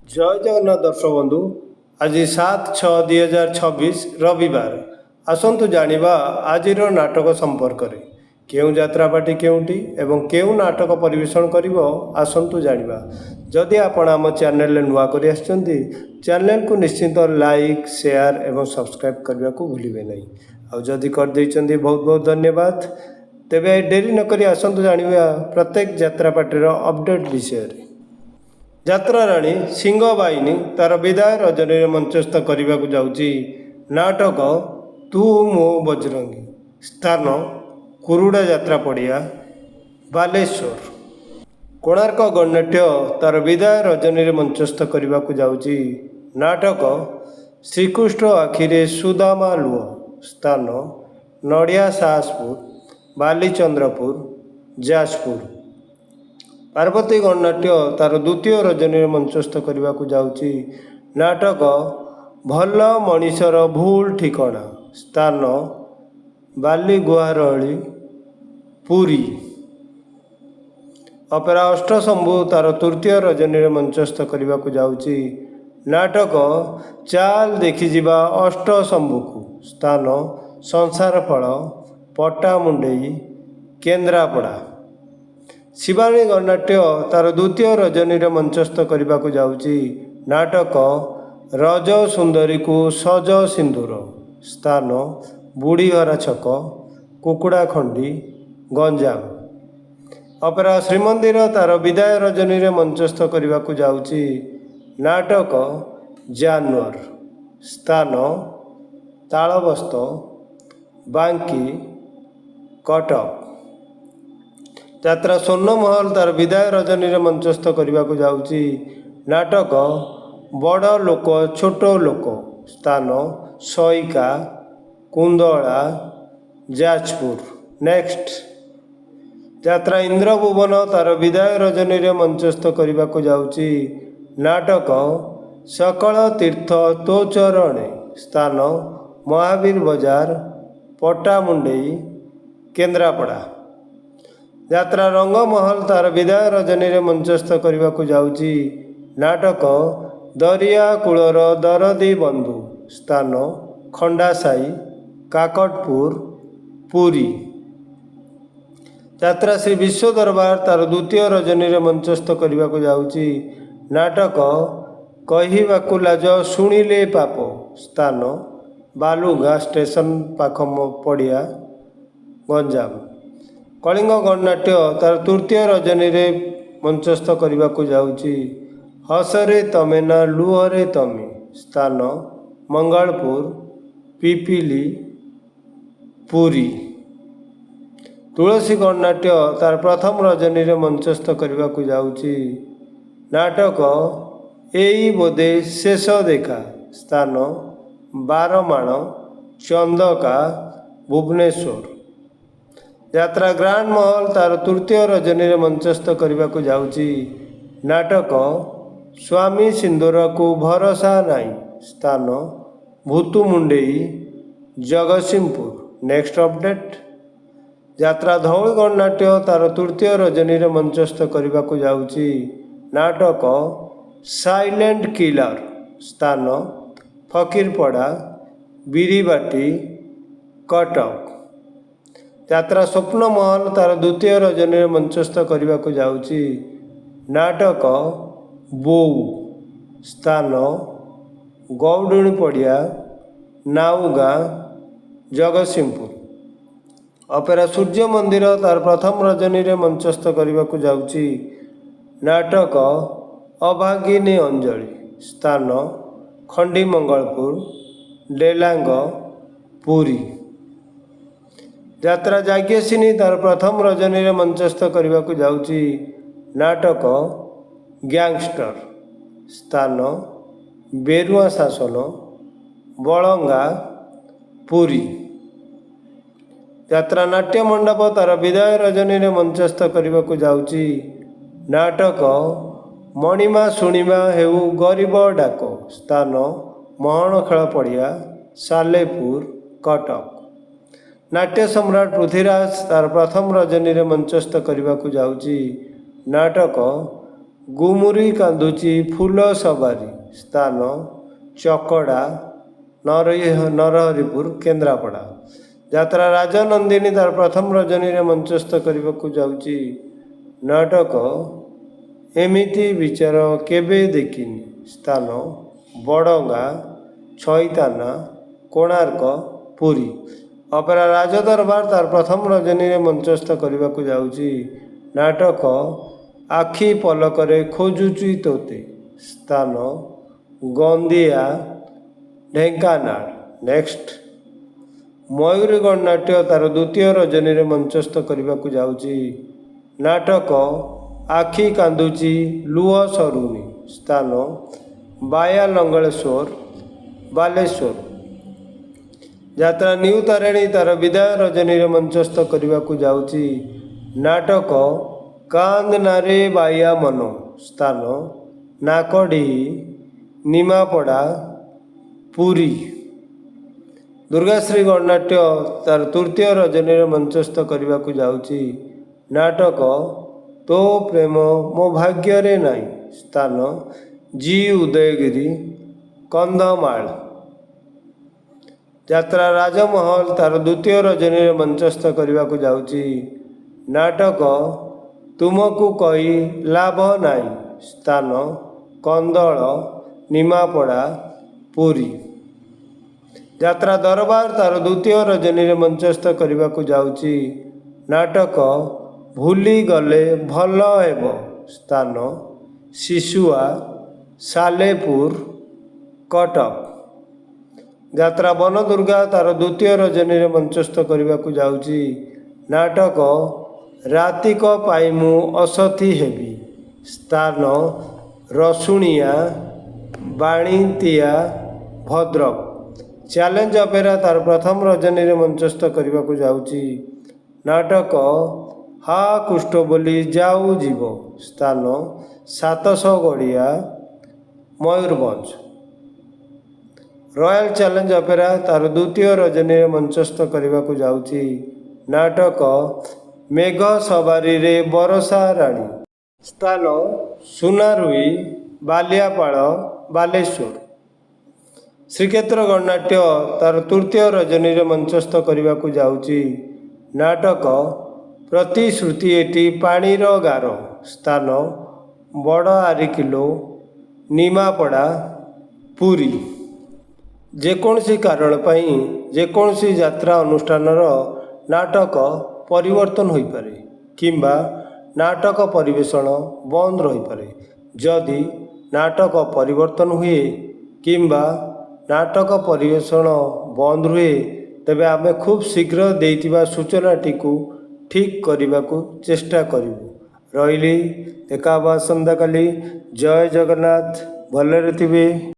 ଜୟ ଜଗନ୍ନାଥ ଦର୍ଶକ ବନ୍ଧୁ, ଆଜି 7/6/2026 ରବିବାର। ଆସନ୍ତୁ ଜାଣିବା ଆଜିର ନାଟକ ସମ୍ପର୍କରେ। କେଉଁ ଯାତ୍ରା ପାର୍ଟି କେଉଁଠି ଏବଂ କେଉଁ ନାଟକ ପରିବେଷଣ କରିବ, ଆସନ୍ତୁ ଜାଣିବା। ଯଦି ଆପଣ ଆମ ଚ୍ୟାନେଲରେ ନୂଆ କରି ଆସିଛନ୍ତି, ଚ୍ୟାନେଲକୁ ନିଶ୍ଚିନ୍ତ ଲାଇକ୍, ସେୟାର ଏବଂ ସବସ୍କ୍ରାଇବ୍ କରିବାକୁ ଭୁଲିବେ ନାହିଁ। ଆଉ ଯଦି କରିଦେଇଛନ୍ତି, ବହୁତ ବହୁତ ଧନ୍ୟବାଦ। ତେବେ ଡେରି ନକରି ଆସନ୍ତୁ ଜାଣିବା ପ୍ରତ୍ୟେକ ଯାତ୍ରା ପାର୍ଟିର ଅପଡ଼େଟ୍ ବିଷୟରେ। ଯାତ୍ରା ରାଣୀ ସିଂହବାହିନୀ ତାର ବିଦାୟ ରଜନୀରେ ମଞ୍ଚସ୍ଥ କରିବାକୁ ଯାଉଛି ନାଟକ ତୁ ମୋ ବଜରଙ୍ଗୀ। ସ୍ଥାନ କୁରୁଡ଼ା ଯାତ୍ରା ପଡ଼ିଆ, ବାଲେଶ୍ୱର। କୋଣାର୍କ ଗଣନାଟ୍ୟ ତାର ବିଦାୟ ରଜନୀରେ ମଞ୍ଚସ୍ଥ କରିବାକୁ ଯାଉଛି ନାଟକ ଶ୍ରୀକୃଷ୍ଣ ଆଖିରେ ସୁଦାମା ଲୁହ। ସ୍ଥାନ ନଡ଼ିଆ ସାହସପୁର, ବାଲିଚନ୍ଦ୍ରପୁର, ଯାଜପୁର। ପାର୍ବତୀ ଗଣନାଟ୍ୟ ତାର ଦ୍ୱିତୀୟ ରଜନୀରେ ମଞ୍ଚସ୍ଥ କରିବାକୁ ଯାଉଛି ନାଟକ ଭଲ ମଣିଷର ଭୁଲ ଠିକଣା। ସ୍ଥାନ ବାଲିଗୁହାରଳି, ପୁରୀ। ଅପେରା ଅଷ୍ଟଶମ୍ଭୁ ତାର ତୃତୀୟ ରଜନୀରେ ମଞ୍ଚସ୍ଥ କରିବାକୁ ଯାଉଛି ନାଟକ ଚାଲ ଦେଖିଯିବା ଅଷ୍ଟଶମ୍ଭୁକୁ। ସ୍ଥାନ ସଂସାର ଫଳ, ପଟ୍ଟାମୁଣ୍ଡେଇ, କେନ୍ଦ୍ରାପଡ଼ା। ଶିବାନୀ ଗଣନାଟ୍ୟ ତାର ଦ୍ୱିତୀୟ ରଜନୀରେ ମଞ୍ଚସ୍ଥ କରିବାକୁ ଯାଉଛି ନାଟକ ରଜ ସୁନ୍ଦରୀକୁ ସଜ ସିନ୍ଦୁର। ସ୍ଥାନ ବୁଢ଼ୀଘରା ଛକ, କୁକୁଡ଼ାଖଣ୍ଡି, ଗଞ୍ଜାମ। ଅପେରା ଶ୍ରୀମନ୍ଦିର ତାର ବିଦାୟ ରଜନୀରେ ମଞ୍ଚସ୍ଥ କରିବାକୁ ଯାଉଛି ନାଟକ ଜାନୁଆର। ସ୍ଥାନ ତାଳବସ୍ତ, ବାଙ୍କି, କଟକ। ଯାତ୍ରା ସ୍ୱର୍ଣ୍ଣମହଲ ତାର ବିଦାୟ ରଜନୀରେ ମଞ୍ଚସ୍ଥ କରିବାକୁ ଯାଉଛି ନାଟକ ବଡ଼ ଲୋକ ଛୋଟ ଲୋକ। ସ୍ଥାନ ସଇକା, କୁନ୍ଦଳା, ଯାଜପୁର। ନେକ୍ସଟ। ଯାତ୍ରା ଇନ୍ଦ୍ରଭୁବନ ତାର ବିଦାୟ ରଜନୀରେ ମଞ୍ଚସ୍ଥ କରିବାକୁ ଯାଉଛି ନାଟକ ସକଳ ତୀର୍ଥ ତୋ ଚରଣେ। ସ୍ଥାନ ମହାବୀର ବଜାର, ପଟ୍ଟାମୁଣ୍ଡେଇ, କେନ୍ଦ୍ରାପଡ଼ା। ଯାତ୍ରା ରଙ୍ଗମହଲ ତାର ବିଦାୟ ରଜନୀରେ ମଞ୍ଚସ୍ଥ କରିବାକୁ ଯାଉଛି ନାଟକ ଦରିଆ କୂଳର ଦରଦୀ ବନ୍ଧୁ। ସ୍ଥାନ ଖଣ୍ଡାସାହି, କାକଟପୁର, ପୁରୀ। ଯାତ୍ରା ଶ୍ରୀ ବିଶ୍ୱ ଦରବାର ତାର ଦ୍ୱିତୀୟ ରଜନୀରେ ମଞ୍ଚସ୍ଥ କରିବାକୁ ଯାଉଛି ନାଟକ କହିବାକୁ ଲାଜ ଶୁଣିଲେ ପାପ। ସ୍ଥାନ ବାଲୁଗାଁ ଷ୍ଟେସନ ପାଖ ପଡ଼ିଆ, ଗଞ୍ଜାମ। କଳିଙ୍ଗ ଗଣନାଟ୍ୟ ତାର ତୃତୀୟ ରଜନୀରେ ମଞ୍ଚସ୍ଥ କରିବାକୁ ଯାଉଛି ହସରେ ତମେ ନା ଲୁହରେ ତମେ। ସ୍ଥାନ ମଙ୍ଗଳପୁର, ପିପିଲି, ପୁରୀ। ତୁଳସୀ ଗଣନାଟ୍ୟ ତାର ପ୍ରଥମ ରଜନୀରେ ମଞ୍ଚସ୍ଥ କରିବାକୁ ଯାଉଛି ନାଟକ ଏଇ ବୋଧେ ଶେଷ ଦେଖା। ସ୍ଥାନ ବାରମାଣ, ଚନ୍ଦକା, ଭୁବନେଶ୍ୱର। ଯାତ୍ରା ଗ୍ରାଣ୍ଡ ମହଲ ତାର ତୃତୀୟ ରଜନୀରେ ମଞ୍ଚସ୍ଥ କରିବାକୁ ଯାଉଛି ନାଟକ ସ୍ୱାମୀ ସିନ୍ଦୁରକୁ ଭରସା ନାହିଁ। ସ୍ଥାନ ଭୁତୁମୁଣ୍ଡେଇ, ଜଗତସିଂହପୁର। Next update. ଯାତ୍ରା ଧଉଳି ଗଣନାଟ୍ୟ ତାର ତୃତୀୟ ରଜନୀରେ ମଞ୍ଚସ୍ଥ କରିବାକୁ ଯାଉଛି ନାଟକ ସାଇଲେଣ୍ଟ କିଲର। ସ୍ଥାନ ଫକୀରପଡ଼ା, ବିରିବାଟି, କଟକ। ଯାତ୍ରା ସ୍ୱପ୍ନ ମହଲ ତାର ଦ୍ୱିତୀୟ ରଜନୀରେ ମଞ୍ଚସ୍ଥ କରିବାକୁ ଯାଉଛି ନାଟକ ବୋଉ। ସ୍ଥାନ ଗଉଡ଼ୁଣୀ ପଡ଼ିଆ, ନାଉଗାଁ, ଜଗତସିଂହପୁର। ଅପେରା ସୂର୍ଯ୍ୟ ମନ୍ଦିର ତାର ପ୍ରଥମ ରଜନୀରେ ମଞ୍ଚସ୍ଥ କରିବାକୁ ଯାଉଛି ନାଟକ ଅଭାଗିନୀ ଅଞ୍ଜଳି। ସ୍ଥାନ ଖଣ୍ଡିମଙ୍ଗଳପୁର, ଡେଲାଙ୍ଗ, ପୁରୀ। ଯାତ୍ରା ଯାଜ୍ଞସିନୀ ତାର ପ୍ରଥମ ରଜନୀରେ ମଞ୍ଚସ୍ଥ କରିବାକୁ ଯାଉଛି ନାଟକ ଗ୍ୟାଙ୍ଗଷ୍ଟର। ସ୍ଥାନ ବେରୁଆ ଶାସନ, ବଳଙ୍ଗା, ପୁରୀ। ଯାତ୍ରା ନାଟ୍ୟ ମଣ୍ଡପ ତାର ବିଦାୟ ରଜନୀରେ ମଞ୍ଚସ୍ଥ କରିବାକୁ ଯାଉଛି ନାଟକ ମଣିମା ଶୁଣିବା ହେଉ ଗରିବ ଡାକ। ସ୍ଥାନ ମହଣ ଖେଳ ପଡ଼ିଆ, ସାଲେପୁର, କଟକ। ନାଟ୍ୟ ସମ୍ରାଟ ପୃଥ୍ୱୀରାଜ ତାର ପ୍ରଥମ ରଜନୀରେ ମଞ୍ଚସ୍ଥ କରିବାକୁ ଯାଉଛି ନାଟକ ଗୁମୁରି କାନ୍ଦୁଛି ଫୁଲ ସବାରି। ସ୍ଥାନ ଚକଡ଼ା, ନରହରିପୁର, କେନ୍ଦ୍ରାପଡ଼ା। ଯାତ୍ରା ରାଜନନ୍ଦିନୀ ତାର ପ୍ରଥମ ରଜନୀରେ ମଞ୍ଚସ୍ଥ କରିବାକୁ ଯାଉଛି ନାଟକ ଏମିତି ବିଚାର କେବେ ଦେଖିନି। ସ୍ଥାନ ବଡ଼ଗାଁ, ଛଇତାନା, କୋଣାର୍କ, ପୁରୀ। ଅପେରା ରାଜଦରବାର ତାର ପ୍ରଥମ ରଜନୀରେ ମଞ୍ଚସ୍ଥ କରିବାକୁ ଯାଉଛି ନାଟକ ଆଖି ପଲକରେ ଖୋଜୁଛି ତୋତେ। ସ୍ଥାନ ଗନ୍ଦିଆ, ଢେଙ୍କାନାଳ। ନେକ୍ସଟ, ମୟୂରୀ ଗଣନାଟ୍ୟ ତାର ଦ୍ୱିତୀୟ ରଜନୀରେ ମଞ୍ଚସ୍ଥ କରିବାକୁ ଯାଉଛି ନାଟକ ଆଖି କାନ୍ଦୁଛି ଲୁହ ସରୁନି। ସ୍ଥାନ ବାୟା ଲଙ୍ଗଳେଶ୍ୱର, ବାଲେଶ୍ୱର। ଯାତ୍ରା ନ୍ୟୁ ତାରିଣୀ ତାର ବିଦାୟ ରଜନୀରେ ମଞ୍ଚସ୍ଥ କରିବାକୁ ଯାଉଛି ନାଟକ କାନ୍ଦ ନାରେ ବାଇଆ ମନ। ସ୍ଥାନ ନାକଡ଼ିହି, ନିମାପଡ଼ା, ପୁରୀ। ଦୁର୍ଗାଶ୍ରୀ ଗଣନାଟ୍ୟ ତାର ତୃତୀୟ ରଜନୀରେ ମଞ୍ଚସ୍ଥ କରିବାକୁ ଯାଉଛି ନାଟକ ତୋ ପ୍ରେମ ମୋ ଭାଗ୍ୟରେ ନାହିଁ। ସ୍ଥାନ ଜି ଉଦୟଗିରି, କନ୍ଧମାଳ। ଯାତ୍ରା ରାଜମହଲ ତାର ଦ୍ୱିତୀୟ ରଜନୀରେ ମଞ୍ଚସ୍ଥ କରିବାକୁ ଯାଉଛି ନାଟକ ତୁମକୁ କହି ଲାଭ ନାହିଁ। ସ୍ଥାନ କନ୍ଦଳ, ନିମାପଡ଼ା, ପୁରୀ। ଯାତ୍ରା ଦରବାର ତାର ଦ୍ୱିତୀୟ ରଜନୀରେ ମଞ୍ଚସ୍ଥ କରିବାକୁ ଯାଉଛି ନାଟକ ଭୁଲିଗଲେ ଭଲ ହେବ। ସ୍ଥାନ ଶିଶୁଆ, ସାଲେପୁର, କଟକ। ଯାତ୍ରା ବନଦୁର୍ଗା ତାର ଦ୍ୱିତୀୟ ରଜନୀରେ ମଞ୍ଚସ୍ଥ କରିବାକୁ ଯାଉଛି ନାଟକ ରାତିକ ପାଇଁ ମୁଁ ଅସତୀ ହେବି। ସ୍ଥାନ ରସୁଣିଆ, ବାଣିତିଆ, ଭଦ୍ରକ। ଚ୍ୟାଲେଞ୍ଜ ଅପେରା ତାର ପ୍ରଥମ ରଜନୀରେ ମଞ୍ଚସ୍ଥ କରିବାକୁ ଯାଉଛି ନାଟକ ହା କୁଷ୍ଠ ବୋଲି ଯାଉ ଯିବ। ସ୍ଥାନ ସାତଶହ ଗଡ଼ିଆ, ମୟୂରଭଞ୍ଜ। ରୟାଲ ଚ୍ୟାଲେଞ୍ଜ ଅପେରା ତାର ଦ୍ୱିତୀୟ ରଜନୀରେ ମଞ୍ଚସ୍ଥ କରିବାକୁ ଯାଉଛି ନାଟକ ମେଘ ସବାରିରେ ବରଷା ରାଣୀ। ସ୍ଥାନ ସୁନାରୁଇ, ବାଲିଆପାଳ, ବାଲେଶ୍ୱର। ଶ୍ରୀକ୍ଷେତ୍ର ଗଣନାଟ୍ୟ ତାର ତୃତୀୟ ରଜନୀରେ ମଞ୍ଚସ୍ଥ କରିବାକୁ ଯାଉଛି ନାଟକ ପ୍ରତିଶ୍ରୁତି ଏଠି ପାଣିର ଗାର। ସ୍ଥାନ ବଡ଼ ଆରିକିଲୋ, ନିମାପଡ଼ା, ପୁରୀ। ଯେକୌଣସି କାରଣ ପାଇଁ ଯେକୌଣସି ଯାତ୍ରା ଅନୁଷ୍ଠାନର ନାଟକ ପରିବର୍ତ୍ତନ ହୋଇପାରେ କିମ୍ବା ନାଟକ ପରିବେଷଣ ବନ୍ଦ ରହିପାରେ। ଯଦି ନାଟକ ପରିବର୍ତ୍ତନ ହୁଏ କିମ୍ବା ନାଟକ ପରିବେଷଣ ବନ୍ଦ ରୁହେ, ତେବେ ଆମେ ଖୁବ୍ ଶୀଘ୍ର ଦେଇଥିବା ସୂଚନାଟିକୁ ଠିକ୍ କରିବାକୁ ଚେଷ୍ଟା କରିବୁ। ରହିଲି, ଦେଖା ହେବା ଆସନ୍ତାକାଲି। ଜୟ ଜଗନ୍ନାଥ, ଭଲରେ ଥିବେ।